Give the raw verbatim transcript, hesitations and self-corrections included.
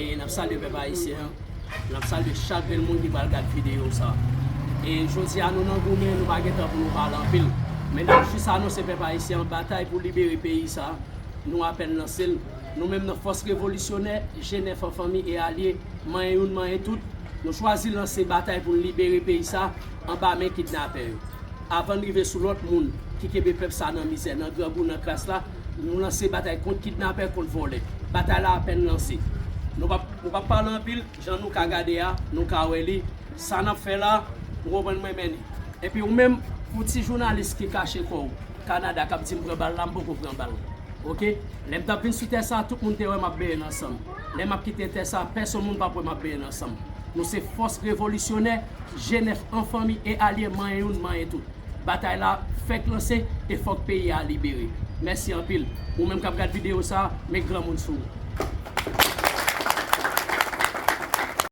E n ap salye pèp ayisyen an. N ap salye chak grenn moun ki pral gad videyo sa. E jodi a nou nan goumen, nou pa gen tan pou nou pale anpil. Men n ap jis anonse pèp ayisyen an batay pou libere peyi sa. Nou apèn lanse l. Nou menm nan Fòs Revolisyonè, G nèf an fanmi e alye, manyen youn, manyen tout, nou chwazi lanse batay pou n libere peyi sa anba men kidnapè yo. Avan n rive sou lòt moun ki kenbe pèp sa nan mizè, nan grangou, nan kras la, nou lanse batay kont kidnapè, kont vòlè. Batay la apèn lanse. Nou p ap, nou p ap pale anpil, jan nou ka gade a, nou ka wè li. Sa n ap fè la, ou konprann, mwen mennen. Epi ou menm, pou ti jounalis ki kache kò w Kanada, k ap di m pran bal la, m poko pran bal. Oke? Lè m t ap vin sou tè sa, tout moun te wè m ap benyen ansanm. Lè m ap kite tè sa, pèsonn moun p ap wè m ap benyen ansanm. Nou se Fòs Revolisyonè, G nèf an fanmi e alye, manyen youn, manyen tout. Batay la fèk lanse e fòk peyi a libere. Mèsi anpil. Ou menm k ap gad videyo sa, met granmoun sou ou.